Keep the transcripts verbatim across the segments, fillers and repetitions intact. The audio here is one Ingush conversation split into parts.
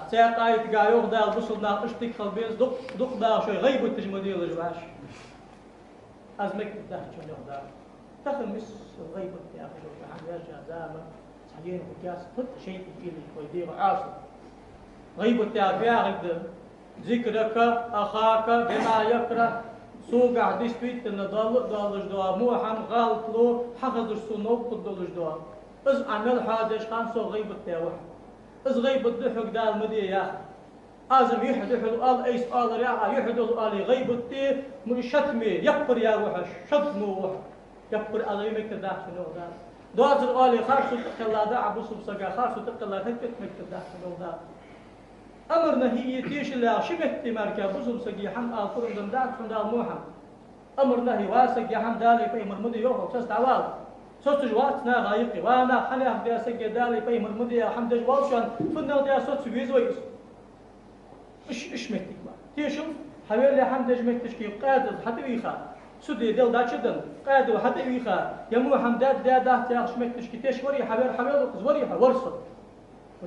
Цхьаькха аятагахь йоах Дала, бусалба нах иштта хила беза, дукха, дукха даха шоай гӀийбаташ ма делаш вӀаши. Аз мегаргдац шоана, йоах Дала. Тахан миссел гӀийбат яхаш йола хӀама яьржа зама, цхьа ена хӀу каьс пхиъ шайтӀа кӀийле вай дегӀа Ӏоасал. ГӀийбат яхар фу яхилга да? ذكرك أخاك بما يكره. Согахь действительно доал-, доаллаш дола во хӀама, гӀалат ло, хьахазаш сона новкъа долаш дола. Из Ӏа мел хьоадеш хана сох гӀийбат даь ва хьо. Из гӀийбат да хьога Дала ма де яхар. Аз-м юхь духьал оал, айса оалар яхар, юхь духьал оале гӀийбат да, ма шатме, яппар яр ва хьо, шатмо ва хьо. Яппар аз вай мегаргдац шоана, йоах Дала. Доазар оале харцо тӀакхелла да Ӏа бусалба сага, харцо тӀакхелла хӀаьта а мегаргдац шоана, йоах Дала. Амар-нахьи, тешал яха ши метте мара бусалба сага хӀама ала пурам деннадац хьона Дала во хӀама. Амар-нахьи, ва саг, ер хӀама Далеи пайхамареи ма де йоах, цо дӀавала. Соцаш вац наха юкъе. Ва нах, хьанех де саг, ер Далеи пайхамареи ма де яха хӀама деш вал шоана, фуннагӀа де соца веза вай из. Иш, иш моттиг ма. Тешал, хьавел ер хӀама деш моттигашка къаьда хьатӀавийха. Суде дел дача дан, къаьда хьатӀавийха. Ер во хӀама даьд, даьдац яхаш моттигашка теш варий хьавер, хьавел укхаза варий хьо, вар со.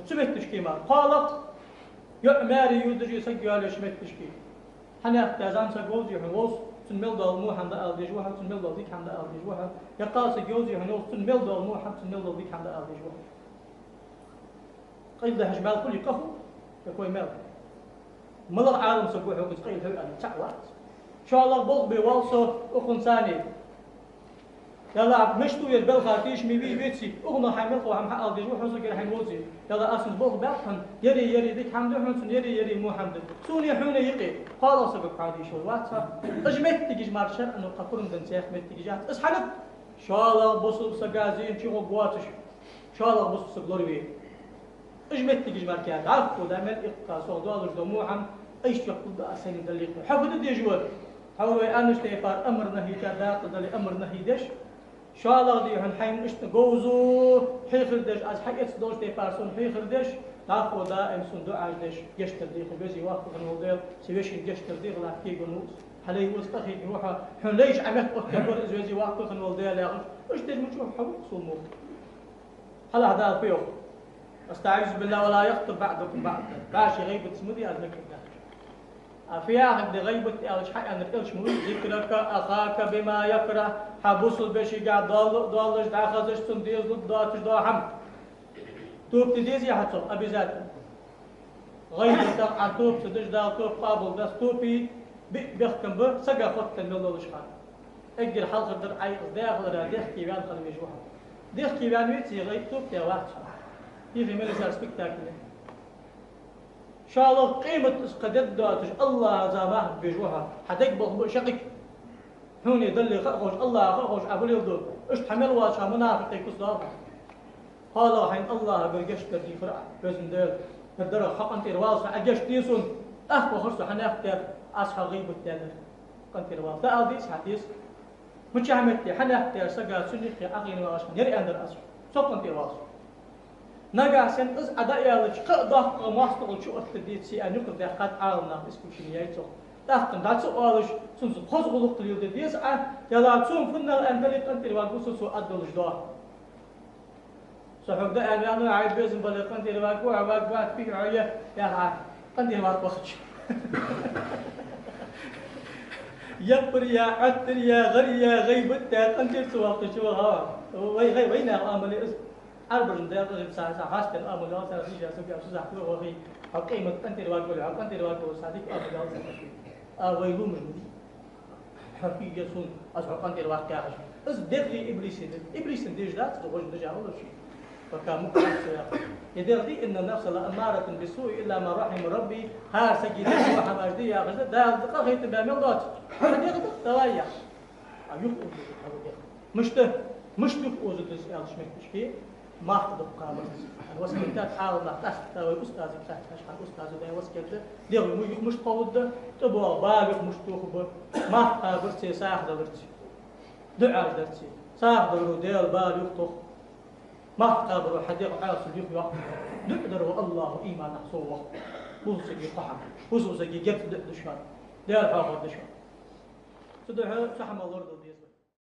Цу моттигашка ма. КхоалагӀа, йоӀ маьре йодаш саг йоалаеш моттигашка. Хьанех де зӀамсаг вовзий хьона, вовз, цунна мел дола во хӀама дӀаала дезаш ва хьо, цунна мел дола дика хӀама дӀаала дезаш ва хьо. Е кхалсаг йовзий хьона, йовз, цунна мел дола во хӀама, цунна мел дола дика хӀама дӀаала дезаш ва хьо. Къайладахьаш маьл хулий, къа хул, е кхой маьл. МалагӀа Ӏалам саг ва хьога из къайла хьо аьнна, цаӀ вац. ШоллагӀа, болх бе вал со укхунца. Ялла, мишта ва ер балха тешаме вий, веций, укхунах хьайна мел хов хӀама хьаала дезаш ва хьо, саг, ер хьайна вовзий. Ялла, аз цунца болх баьккха хьона, ер, ер дика хӀама да хьона, цунна ер, ер во хӀама да. Цунеи хьонеи юкъе кхоалагӀа сагага хьадийшар вац хьо. Уж моттигаш мара шарӀо кхы пурам денна цхьа моттигаш яц. Из хьанад? ШоллагӀа бусалба сага зийна чугӀоргвоацаш, шоллагӀа бусалба саг лораве. Уж моттигаш мара кхы дӀахо да мел иккха сох доаллаш дола во хӀама, айса чакхбаргда аз сайна Далла юкъе. Хьо фу де дезаш ва? Хьо вай аьннача тайпара амар-нахьи тӀа дакъа дале, амар-нахьи деш. ШоллагӀа, дий хьона, хьайна иштта говза хьехар деш, аз хьаэца долча тайпара сона хьехар деш, дӀахо даим сона дуӀаш деш, гешт дар, дий хьона, веза-воккха хинна вола Даьла, са вешийна гешт дар, дий хьона, лаьтта кегавенна ва из, хьалай ва из, къахетаме ва хьо, хьона лайча Ӏа метта оттаергвар из, веза-воккха хинна вола Даьла, яхаш, иштта деш мича ва хьо, бусалба во? Хьалха Дала фу йоах: أستعيذ بالله ولا يغتب بعضكم بعضا. ВӀаши гӀийбаташ ма де, аз мегаргдац. А фу яхилга да гӀийбат аьлча, хьааьннар элчано ма вий: ذكرك أخاك بما يكره. Хьа бусалба вешийгахь доал-, доаллаш, дӀахазаш, цунна дезалургдоацаш дола хӀама. Тоба де дезий хьа цох? Обязательно. ГӀийбатах Ӏа тоба ца деш, Дала тоба къоабалдац. Тобий биъ бехкам ба, сага хоттаденна мел долаш хана. Эггара хьалхардар Ӏа из даь хилара дехке ваьнна хила везаш ва хьо. Дехке ваьнна веце, гӀийбат, тоба даь вац хьо. Ихи мел сар спектакль. ШоллагӀа, къематдийнахьа кхы дергдоацаш, АллахӀа замах беш ва хьо. Хьа дег болх ба шаккхе. Хьона Далла ха а ховш, АллахӀа ха а ховш, Ӏа фу леладу? Иштта хьа мел воацаш хьа мунафикъий куц доал хьа. КхоалагӀа, хьайна АллахӀагара гешт дар дийхар Ӏа, везан Даьла. Ер дерригаш хьа къинтӀера вала со, Ӏа гешт де сона. ТӀаккха вахар со хьанех тӀера, аз хьа гӀийбат даьдар. КъинтӀера вала. ТӀаккха ала деза хьа, деза. Мичахьа метте, хьанех тӀера сага цунна юххе Ӏохайна вагӀаш хана, ер аьннадар аз хьона. Со къинтӀера вала со. Нагахьа санна из Ӏа дӀааьлча, кхы а доккха моастагӀал чуоттаде деза аьнна, юкъера даьккхад Ӏаламнаха, исключение яьй цох. ТӀаккха дӀа ца оалаш, цунца хоза гӀулакх леладе деза Ӏа, ялла цо-м фуннагӀа аьннадале, къинтӀера варгва со, цо аргдолаш доагӀа. Со хьога дӀааьнна ваьннав, Ӏа безам бале, къинтӀера варгва, Ӏа варгвац, пихӀ Ӏа е, яха Ӏа, къинтӀера варгвахача. Яппар я, Ӏоттар я, гӀар я, гӀийбат я, къинтӀера ца ваккхача ваха. Вай, вай, вайнаьха амал я из. Ӏарбашта декъаза цхьа, цхьа хьастар амал я, цхьа зижа сага сузахь кхы вахе, хьо къематдийнахьа къинтӀера варгвале, хьо къинтӀера варгвале, цхьа дика амал я, цхьа хьастар. А вай ломаш ма дий. Хьо кхы а сона, аз хьо къинтӀера ваккха яхаш. Из деррига иблиса да. Иблисна дезаш дац, из гӀожа дажа хулаш. Пока мукъа ца яхаш. Е деррига: إن النفس لأمارة بالسوء إلا ما رحم ربي. ХӀара сага дегӀ хӀамаш де яхаш да, Дала къахетам баь мел доацаш. Хьа дегӀ да, давай яхаш. А юха оза да хьа дегӀ. Мишта, мишта юха оза да из аьлча моттигашка, марха дукха кхабар да из. Васкет даьд Ӏаламнаха, тӀаккха вай устазага хаьттача, хьа устаза даь васкет да, дегӀ мо юха мишта кховдда, тӀабоагӀа бала юха мишта тохаргба, марха кхабарца, сагӀа даларца, дуӀаш дарца. СагӀа даларо Даьла бала юха тох. Марха кхабаро хьа дегӀ Ӏаьсал юха йоаккх. ДуӀа даро АллахӀа иманах соввоаккх. Бусалба сага кхахьа, бусалба сага герз дуӀа да шоана. Даьла хьоахавар да шоана. Цудухьа цу хӀамах лорадала.